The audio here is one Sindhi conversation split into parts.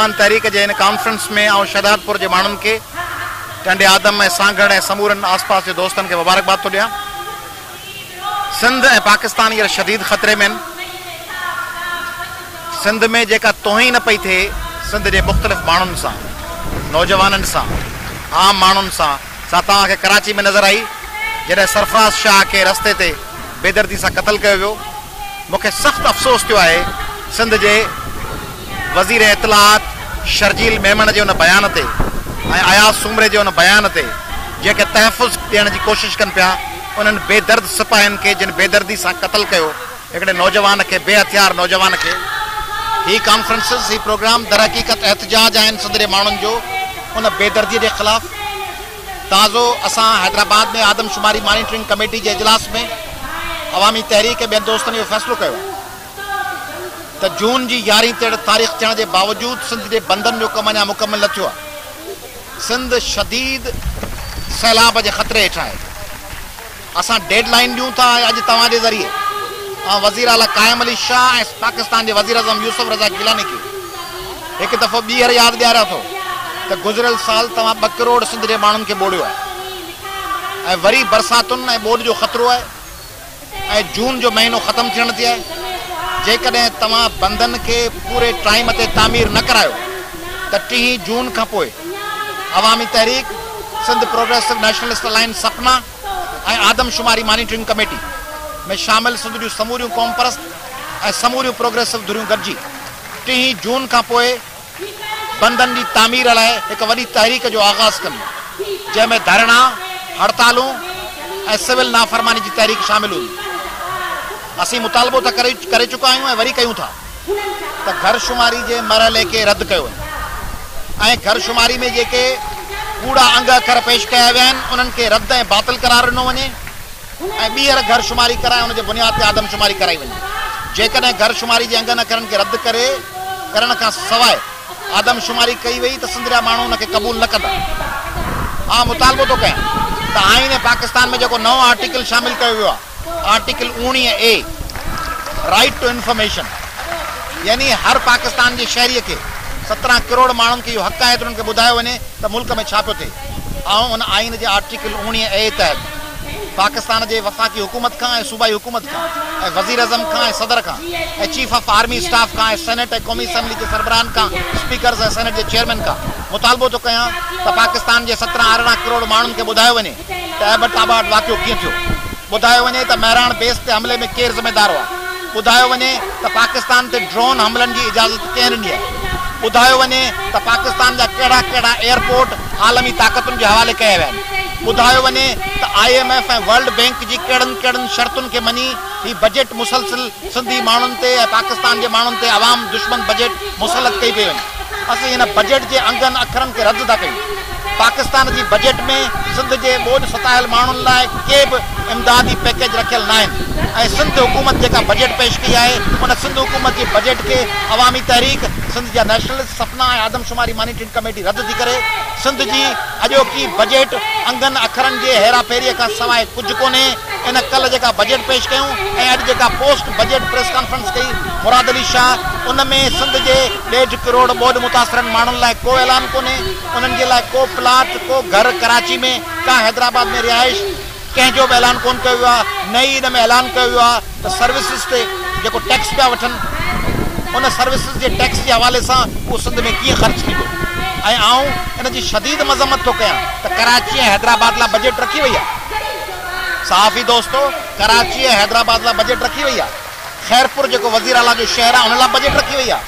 نوجوان تحريڪ جي هن ڪانفرنس ۾ آئون شهدادپور جي ماڻهن کي، ٽنڊي آدم ۽ سانگهڙ ۽ سمورن آس پاس جي دوستن کي مبارڪباد ٿو ڏيان. سنڌ ۽ پاڪستان هينئر شديد خطري ۾ آهن. سنڌ ۾ جيڪا توهين پئي ٿئي سنڌ جي مختلف ماڻهن سان، نوجوانن سان، عام ماڻهن سان، سا توهان کي ڪراچي ۾ نظر آئي جڏهن سرفراز شاهه کي رستي تي بيدردي سان قتل ڪيو ويو. مون کي سخت افسوس ٿيو آهي سنڌ جي وزير اطلاعات شرجيل ميمڻ جي ان بيان تي ۽ اياز سومري جي ان بيان تي جيڪي تحفظ ڏيڻ جي ڪوشش ڪن پيا انهن بي درد سپاهين کي جن بيدردي سان قتل ڪيو هڪڙي نوجوان کي بي هٿيار نوجوان کي. هي ڪانفرنسز هي پروگرام درحقيقت احتجاج آهن سنڌ جي ماڻهن جو ان بيدردي جي خلاف. تازو اسان حيدرآباد ۾ آدمشماري مانيٽرنگ ڪميٽي جي اجلاس ۾ عوامي تحريڪ ۽ ٻين دوستن اهو فيصلو ڪيو آهي ته جون جي يارهين تاريخ ٿيڻ جي باوجود سنڌ جي بندن جو ڪم اڃا مڪمل نه ٿيو آهي. سنڌ شديد سيلاب جي خطري هيٺ آهي. اسان ڊيڊ لائين ڏيون ٿا ۽ اڄ توهان جي ذريعي آئون وزير اعليٰ قائم علي شاهه ۽ پاڪستان جي وزيراعظم يوسف رضا گيلاني کي هڪ دفعو ٻيهر ياد ڏياريان ٿو ته گذريل سال توهان ٻه ڪروڙ سنڌ جي ماڻهن کي ٻوڙيو آهي ۽ وري برساتن ۽ ٻوڏ جو خطرو آهي ۽ جون جو مهينو ختم ٿيڻ تي آهي جيڪڏهن توهان بندن کي پوري ٽائيم تي تعمير نه ڪرايو ته ٽيهين جون کانپوء عوامي تحريڪ، سنڌ پروگريسو نيشنلسٽ الائنس سپنا ۽ آدمشماري مانيٽرنگ ڪميٽي ۾ شامل سنڌ جون سموريون قومپرست ۽ سموريون پروگريسو ڌريون گڏجي ٽيهين جون کان پوء بندن جي تعمير لاء هڪ وڏي تحريڪ جو آغاز ڪنديون جنهن ۾ ڌرڻا، هڙتالون ۽ سول نافرماني جي تحريڪ شامل هوندي. اسين مطالبو ته ڪري چڪا آهيون ۽ وري ڪيون ٿا ته گهر شماري جي مرحلي کي رد ڪيو وڃي ۽ گهر شماري ۾ جيڪي ڪوڙا انگ اکر پيش ڪيا ويا آهن انهن کي رد ۽ باطل قرار ڏنو وڃي ۽ ٻيهر گهر شماري ڪرائي ان جي بنياد تي آدمشماري ڪرائي وڃي. جيڪڏهن گهر شماري جي انگن اکرن کي رد ڪري ڪرڻ کان سواء آدمشماري ڪئي وئي ته سنڌ جا ماڻهو ان کي قبول نه ڪندا. آء مطالبو ٿو ڪيان ته آئين پاڪستان ۾ جيڪو نئون آرٽيڪل شامل ڪيو ويو آهي article 19 A right to information يعني هر پاڪستان جي شهري کي 17 ڪروڙ ماڻهن کي اهو حق آهي ته انهن کي ٻڌايو وڃي ته ملڪ ۾ ڇا پيو ٿئي. آئون ان آئين جي آرٽيڪل 19 اي تحت پاڪستان جي وفاقي حڪومت کان ۽ صوبائي حڪومت کان ۽ وزيراعظم کان ۽ صدر کان ۽ چيف آف آرمي اسٽاف کان ۽ سينيٽ ۽ قومي اسيمبلي جي سربراهن کان اسپيڪرز ۽ سينيٽ جي چيئرمين کان مطالبو ٿو ڪيان ته پاڪستان جي 17 18 ڪروڙ ماڻهن کي ٻڌايو وڃي ته ايبٽ آباد واقعو ڪيئن ٿيو؟ ٻڌايو وڃي ته مهراڻ بيس تي حملي ۾ ڪير ذميدار هئا؟ ٻڌايو وڃي ته پاڪستان تي ڊرون حملن جي اجازت ڪنهن ڏني آهي؟ ٻڌايو وڃي ته پاڪستان جا ڪهڙا ڪهڙا ايئرپورٽ عالمي طاقتن جي حوالي ڪيا ويا آهن؟ ٻڌايو وڃي ته I M F ۽ world bank جي ڪهڙن ڪهڙن شرطن کي مڃي هي بجيٽ مسلسل سنڌي ماڻهن تي ۽ پاڪستان جي ماڻهن تي عوام دشمن بجيٽ مسلط ڪئي پئي وڃي. اسين هن بجيٽ جي انگن اکرن کي رد ٿا ڪيون. پاڪستان جي بجيٽ ۾ سنڌ جي ٻوڏ ستايل ماڻهن لاء ڪي به امدادي پيڪيج رکيل ناهن ۽ سنڌ حڪومت جيڪا بجيٽ پيش ڪئي آهي ان سنڌ حڪومت جي بجيٽ کي عوامي تحريڪ، سنڌ جا نيشنلسٽ، سپنا ۽ آدمشماري مانيٽرنگ ڪميٽي رد ٿي ڪري. سنڌ جي اڄوڪي بجيٽ انگن اکرن جي هيراڦيريء کان سواء ڪجهه ڪونهي. ان ڪلهه جيڪا بجيٽ پيش ڪيون ۽ اڄ جيڪا پوسٽ بجيٽ پريس ڪانفرنس ڪئي مراد علي شاهه ان ۾ سنڌ جي ڏيڍ ڪروڙ ٻوڏ متاثرن ماڻهن لاء ڪو اعلان ڪونهي، انهن جي لاء ڪو پلاٽ، ڪو گهر ڪراچي ۾ ڪا حيدرآباد ۾ رهائش، ڪنهن جو به اعلان ڪونه ڪيو ويو آهي، نه ئي ان ۾ اعلان ڪيو ويو آهي ته سروسز تي جيڪو ٽيڪس پيا وٺن ان سروسز جي ٽيڪس جي حوالي سان اهو سنڌ ۾ ڪيئن خرچ ٿيندو ۽ آئون ان جي شديد مذمت ٿو ڪيان ته ڪراچي ۽ حيدرآباد لاء بجيٽ رکي وئي آهي. صحافي دوستو ڪراچي ۽ حيدرآباد لاء بجيٽ رکي وئي آهي، خيرپور جيڪو وزير اعليٰ جو شهر آهي ان لاء بجيٽ رکي وئي آهي،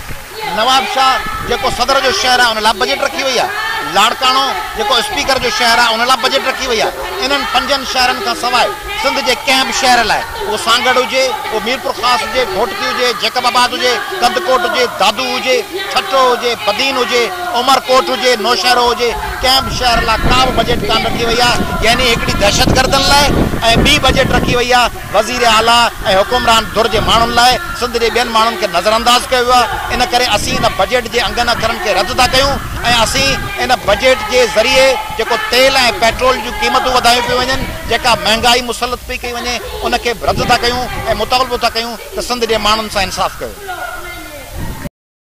نوابشاهه جيڪو صدر جو شهر آهي ان لاء بجيٽ رکي وئي آهي، لاڙڪاڻو جيڪو اسپيڪر جو شهر آهي ان لاء بجيٽ رکي وئي آهي، انهن پنجن شهرن کان سواء سنڌ جي ڪنهن به شهر لاء اهو سانگهڙ هجي، اهو ميرپورخاص هجي، گهوٽڪي هجي، جيڪب آباد هجي، ڪنڌڪوٽ هجي، دادو هجي، ٺٽو هجي، بدين هجي، عمرڪوٽ هجي، نوشهرو هجي، ڪنهن به شهر لاء ڪا به بجيٽ ڪانه رکي وئي آهي، يعني هڪڙي دهشتگردن لاء ۽ ٻي بجيٽ رکي وئي آهي وزير اعليٰ ۽ حڪمران ڌر جي ماڻهن لاء، سنڌ جي ٻين ماڻهن کي نظرانداز ڪيو ويو آهي، ان ڪري اسين ان بجيٽ جي انگن اکرن کي رد ٿا ڪيون ۽ اسين ان بجيٽ جي ذريعي جيڪو تيل ۽ پيٽرول جون قيمتون وڌايون پيون وڃن، جيڪا مهنگائي مسلط پئي ڪئي وڃي، ان کي به رد ٿا ڪيون ۽ مطالبو ٿا ڪيون ته سنڌ جي ماڻهن سان انصاف ڪيو.